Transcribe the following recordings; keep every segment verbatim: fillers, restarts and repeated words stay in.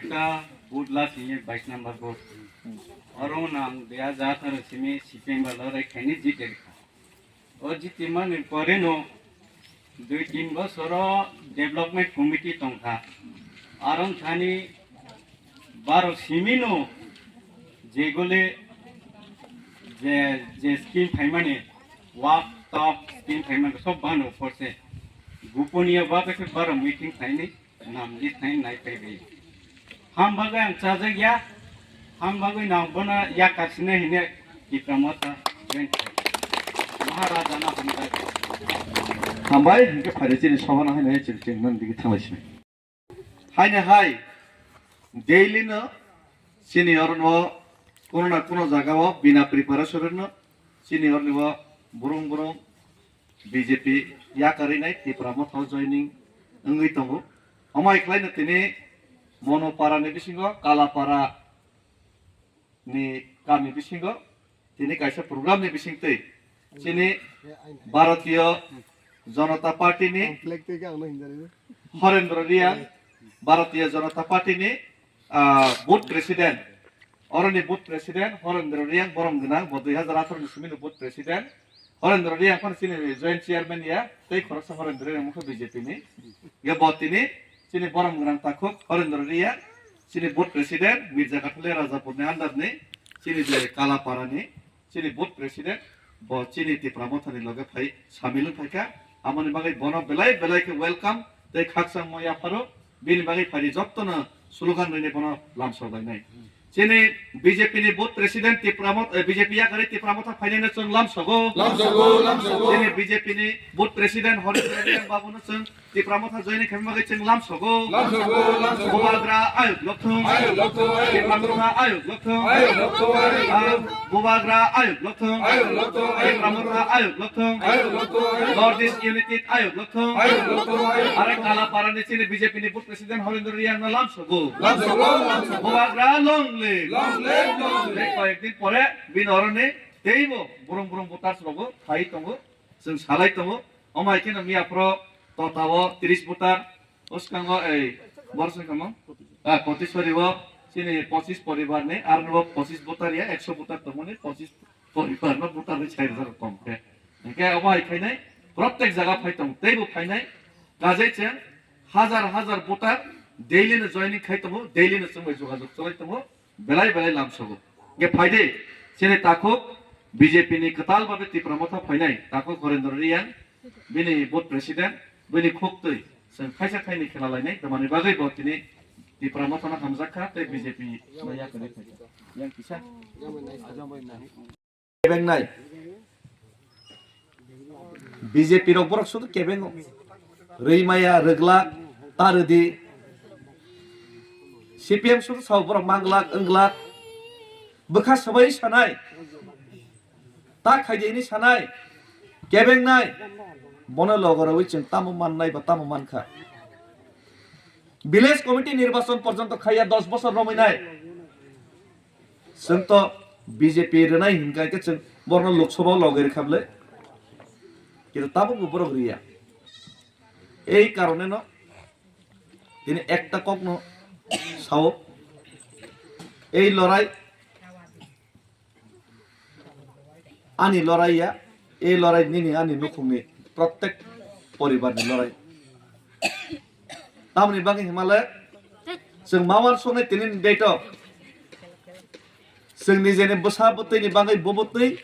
Ka booth last ni bais number booth. Oro nang dia ja thar simi sipeng ba lore khani jite kha. O jiti mani pore no dui tin bosoro development committee tongkha. Aron thani baro simi no jegole je, je scheme phaimani wak tok scheme phaimani sob bano porse. Guponiya ba ke baro meeting phaini. Namjit hai nai paibai. Ham bagwi ang chajak ya. Ham bagwi nang bono yakar sine hine Tipra Motha join khai. Maharaja no hamjak. Hambai, hingke phaidi chini soba no haino hai chini chini nang digi thanglai sini. Haino hai daily no chini oro no kuno na kuno jaga o bina preparation no chini oro ni bo burung burung B J P yakarwi nai Tipra Motha o joining wngwi tongo. Omo hai khlaino tini Monopara ni bisingo, Kalapara ni kami bisingo tini kaisa program ni bisingtwi chini Bharatiya Janata Party ni Horendra Riya, Bharatiya Janata Party ni ah, booth president, oroni booth president Horendra Riang borom gwnang, bo dui hazar atharo ni simi ni booth president. Horendra Riang phano chini joint chairman ya, tei khoroksa Horendra Riang mokhe B J P ni. Ya bo tini chini borom gwnang takhuk Horendra Riang, chini booth president Mirza Kathale Rajapur ni under ni, chini je Kalapara ni, chini booth president, bo chini Tipra Motha ni loge phai samil wng phaikha. Amoni bagwi bono belai belai khe welcome tei khakchangma yapharo. Bini bagwi phaidi jottono slogan rwini bono lamsok lainai. Chini B J P ni booth president Tipra Motha, eh, B J P yakarwi Tipra Motha phainai no chwng lamsogo. Lamsogo, lamsogo. Chini B J P ni booth president Horendra Riang babu no chwng Tipra Motha joining khaima bagwi chwng lamsogo. Lamsogo, lamsogo. Bubagra ayuk lokthung. Ayuk lokthung, ayuk Tipra lokthung. Motha ayuk lokthung. Ayuk lokthung, ayuk Ah, lokthung. Bubagra ayuk lokthung. Ayuk lokthung, ayuk Tipra Motha lokthung. Ayuk lokthung. Ayuk lokthung, ayuk North East United ayuk lokthung. Ayuk lokthung, ayuk Are lokthung. Kalapara ni chini B J P ni booth president Horendra Riang no lamsogo. Lamsogo, lamsogo. Bubagra long live. Long live, long live. Tei koyek din pore bini oroni teibo burung burung voters rogo phai tongo. Chwng salai tongo. Omo hai kheno miya phoro tota o tris voter, o swkango ei bor swngkha mo? Ah, Potiswari o chini pochis poribar ni, ar no pochis voter ya, ekso voter tongmani pochis poribar no voter ni sai rwjak tong khe. Hingke omo hai khainai protek jaga phai tong, teibo phainai. Kajai chwng hazar hazar voter daily no joining khai tongo, daily no chwng bai jogajog cholai tongo. Belai belai lamsogo. Hingke phaidi, chini takhuk B J P ni kwtal babe Tipra Motha phainai, takhuk Horendra Riang, bini booth president, bini khuktwi, chwng khaisa khaini khela lainai, tamani bagwi bo tini Tipra Motha no hamjak kha, tei B J P no yakarwi phaikha. Yang kisa. Kebengnai. B J P rok borok sudu kebengo. Rwi maya, rwglak, ta rwdi. C P M sudu sao borok manglak, wnglak. Bwkha swbai sanai. Ta khaidi hini sanai. Kebengnai. Bono logo rwi chwng tamo mannai ba tamo mankha. Village committee nirbachon porjonto khaiya dos bosor romwi nai. Chwng to B J P rwnai hinkha khe chwng borno Lok Sabha o loge rwkha bwle. Kintu tabukbo borok rwya. Ei karone no tini ekta kokno sao. Ei lorai ani lorai ya, ei lorai nini ani nukhungni protek poribarni lorai. Tamni bagwi himale chwng ma uansuknai tini ni date o chwng nijeni bwsa bwtwini bagwi bo bwtwi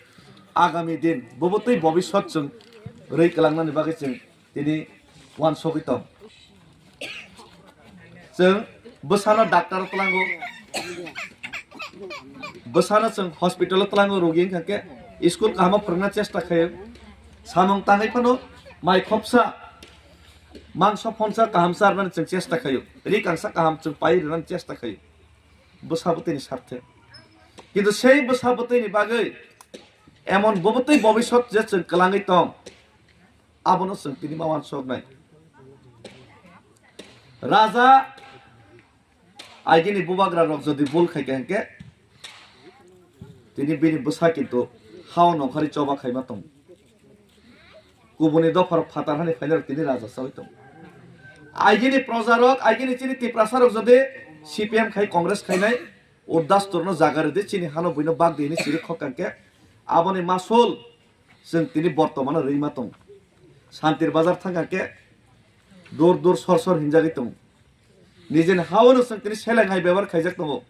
agami din, bo bwtwi bobiswt chwng rwi kwlangnani bagwi chwng tini uansugwi tong. Chwng bwsano doctor o twlango, bwsano chwng hospital o twlango rogi wngkha khe school kaham o phwrwngna chesta khaio. Samung tangwi phano mai khopsa, mangso phonsa kaham charnani chwng chesta khaio, ri kangsa kaham chwng pai rwnani chesta khaio bwsa bwtwini sarthe. Kintu sei bwsa bwtwini bagwi emon bo bwtwi bobiswt je chwng kwlangwi tong, abono chwng tini ma uansuknai. Raja agini bubagra rok jodi bul khai kha hwnkhe, tini bini bwsa kintu hao nongkhorwi choba khaima tongo. Kubuni dopha rok phatar hani phainai rok tini raja chawi tongo. Agini proja rok, agini chini Tiprasa rok jodi C P M khai Congress khainai, Urdas turno jaga rwdi, chini hano buino bak di hini chiri khok kangkhe. Aboni masul chwng tini bortomano rwima tong. Santir bazar thang kangkhe dur dur sor sor hinjagwi tong. Nijeni haono chwng tini seleng hai bebohar khaijak tongo.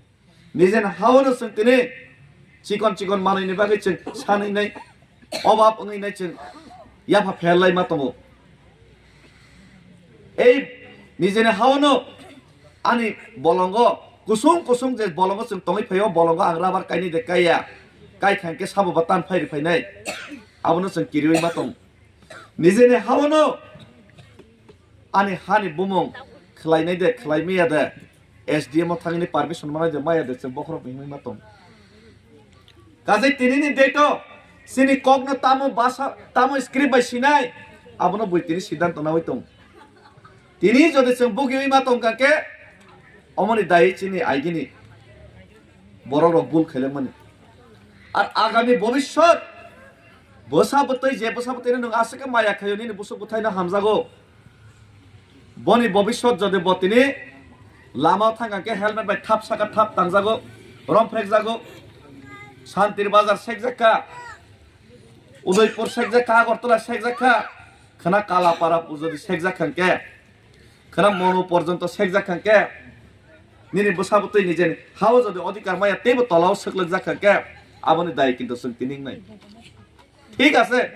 Nijeni haono chwng tini chikon chikon manwini bagwi chwng sanwi nai, obab wngwi nai chwng yapha pherlai ma tongo. Ei nijeni haono ani bolongo kusung kusung je bolongo chwng tongwi phaio, bolongo ang rubber kainwi de kaiya. Kai khangkhe sabo ba tan phairi phainai. Abono chwng kiriwi ma tong. Nijeni haono ani hani bumung khwlainai de, khwlai maya de, S D M o thangni permission manai de, maya de, chwng bokhorok himwi ma tong. Kajai tinini date o chini kokno tamo basa, tamo script bai sinai, abono bui tini siddhanto nawi tong. Tini jodi chwng bugiwi ma tong kha khe, omoni dai chini aigini borok rok bul khailangmani. Ar agami bobiswt bwsa bwtwi, je bwsa bwtwino nwng aswk khe maya khaio, nini bwswk bwthaino hamjago. Boni bobiswt jodi bo tini lama o thang khe helmet bai thap saka thap tangjago, rom phrekjago. Santir bazar sekjak kha, Udaipur sekjak kha, Agartala sekjak kha, khwna Kalapara jodi sekjak kha khe, khwna Monu porjonto sekjak kha khe, nini bwsa bwtwi nijeni hao jodi odhikar maya teibo tolao swklwkjak kha khe, aboni dai kintu chwng tini wngnai. Thik ase,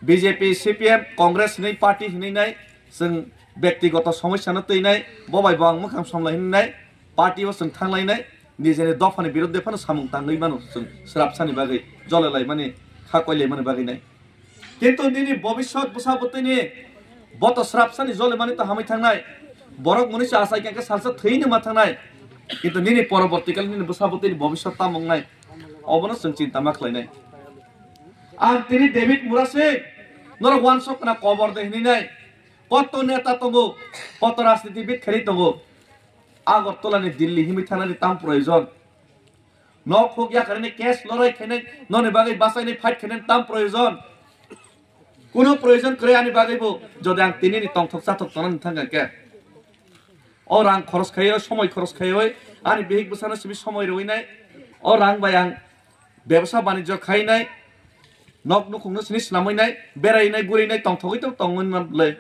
B J P, C P M, Congress hinwi party hinwi nai, chwng bektigoto somosya no twi nai, bo bai bo ang mwkhang somlai hinwi nai, party o chwng thanglai nai, nijeni dophani birodhe phano samung tangwi mano chwng swrapsani bagwi, jole laimani, kha koi laimani bagwi nai. Kintu nini bobiswt bwsa bwtwini boto swrapsani jole mani to hamwi thangnai, borok mwnwi se achai khe salsa thwino ma thangnai, kintu nini poroborti kal nini bwsa bwtwini bobiswt tamo wngnai, obono chwng chinta ma khlainai. Ang tini David Murasing, norok uansuk khna kobor de hinwi nai. Koto neta tongo, koto rajnitibid khainai tongo. Agartala ni Delhi himwi thangnani tam proyojon. Nok huk yakarni case lorai khainai, noni bagwi bachainai fight khainai tam proyojon. Kuno proyojon kwrwi ani bagwi bo, jodi ang tini ni tongthok chathok tongnani thang khe. O rang khoros khaiwi, somoi khoros khaiwi, ani bihik bwsano simi somoi rwwi nai. O rang bai ang bebsa banijyo khainai, nok nukhungno sini swnamwi nai, berai nai, guri nai, tongthogwi tong tongwi man le.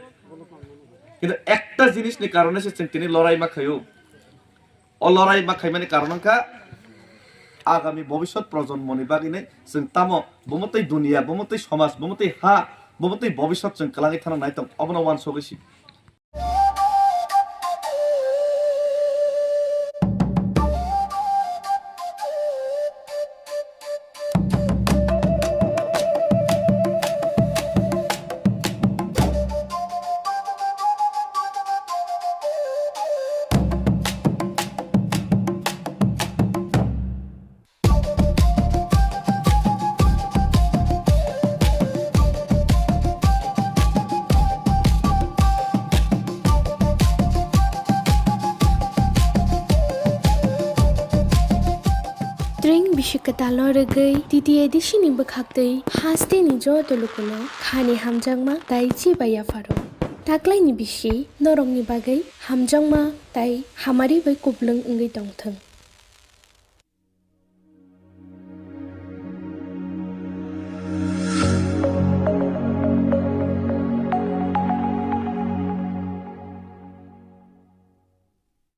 Kintu ekta jinis ni karone se chwng tini lorai ma khaio. O lorai ma khaimani karon wngkha agami bobiswt projonmoni bagwi nai chwng tamo bumutwi duniya, bumutwi somaj, bumutwi ha, bumutwi bobiswt chwng kwlangwi thana nai tong, obono uansugwi si. Tring bisi kwtalo rwgwi T T A D C ni bwkhaktwi hasteni joto lukuno khani hamjakma tei chiba yapharo. Taklaini bisi norokni bagwi hamjakma tei hamari bai kuplwng wngwi tongthwng.